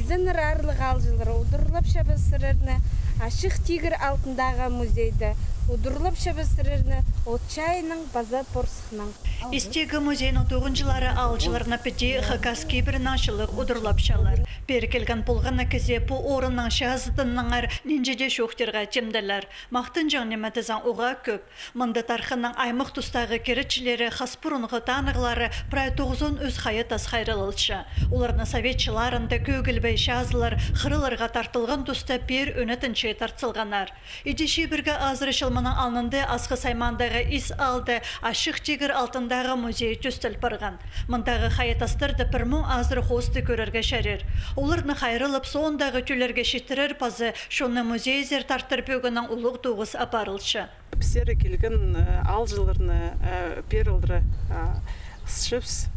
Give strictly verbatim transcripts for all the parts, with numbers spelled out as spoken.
Изеннер, аарлығ аалҷылар, удурлапчабыс сірерні Ачых тигір алтындағы музейде. Удурлапчабыс сірерні от чайының паза порсыхның. Истегі музейнің тоғынҷылары аалҷыларны піди хакас кибірінең чылығ удурлапчалар. Пеер килген полған на кізее пу орыннаң чазыдыныңар нинҷе дее чоохтирға тимделер. Махтанҷаң ниме тізең, уғаа кӧп. Мында тархынның аймах тустағы киречілері, хас пурунғы танығлары, прай тоғызон ӱс хайа тас хайраллалча. Оларны совет чылларында кӧгілбей чазылар, хырыларға тартылған туста пеер ӧнетін чайы тартылғаннар. Иди чибіргі азыра чыл мының алнында Асхыс аймаандағы Ис аалда Ачых тигір алтындағы музей тӧстел парған. Мындағы хайа тастарда пір муң азыра хоосты кӧрерге чарир. Оларны хайраллап, соондағы тӧллерге читірер паза чонны музейзер тартыр пӧгіннең улуғ тоғыс апарылча. Піссер килген, э, аалҷыларны, э, пеер алдыра, э, ысчабыс,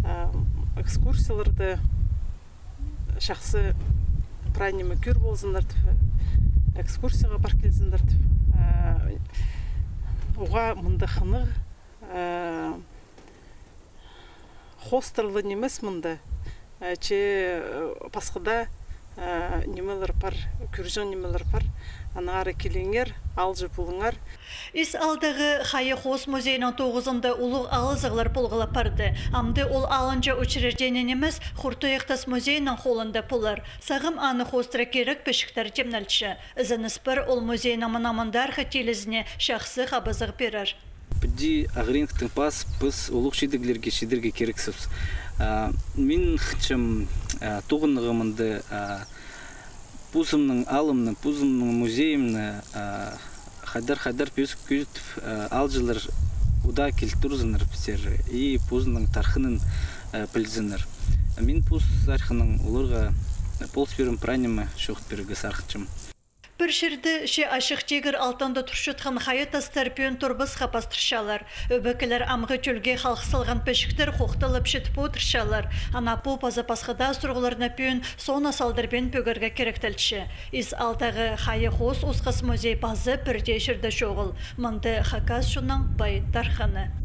э, экскурсияларны чахсы, прай ниме кӧр ползыннар тіп, экскурсияға пар килзіннер тіп. Э, уғаа мында хынығ, э, хоостырлығ нимес мында. Э, че, э, пасха даа, э, нимелер пар, кӧрҷең нимелер пар. Аннаңар киліңер, аалҷы полыңар. Ис аалдағы хайа хоос музейнің тоғызында улуғ алызығлар полғлап парды. Амды ол алынҷа учреждение нимес, Хуртуях тас музейнің холында полар. Сағам аны хоостыра кирек пічіктер тимнелче. Ізеніс пар, ол музейнің мынаң мындархы тилізіне чахсы хабазығ пирер. Піди ағыринктің пас піс улуғ чидіглерге чидерге кирексібіс. А, мин хынчам, а, тоғынарға мында, а, позымның аалымны, позымның музейімні, а, хайдар-хайдар пӧзік кӧзітіп, а, аалҷылар удаа кил турзыннар піссер и позының тархынын, а, пілзіннер. Мин пос архынаң оларға полыс пирем, прай ниме чоохтап пирерге сағынчам. Пір чирде че Ачых тигір алтында турчатхан хайа тастар пӱӱн турбасха пастырчалар. Ӧбекелер амғы тӧлге халых салған пічіктер хохталап читіп одырчалар. Ана пу паза пасха даа сурығларны пӱӱн соонаң салдырбин пӧгерге киректелче. Ис аалдағы хайа хоос осхас музей паза пір дее чирде чоғыл. Мында хакас чонның пай тархыны.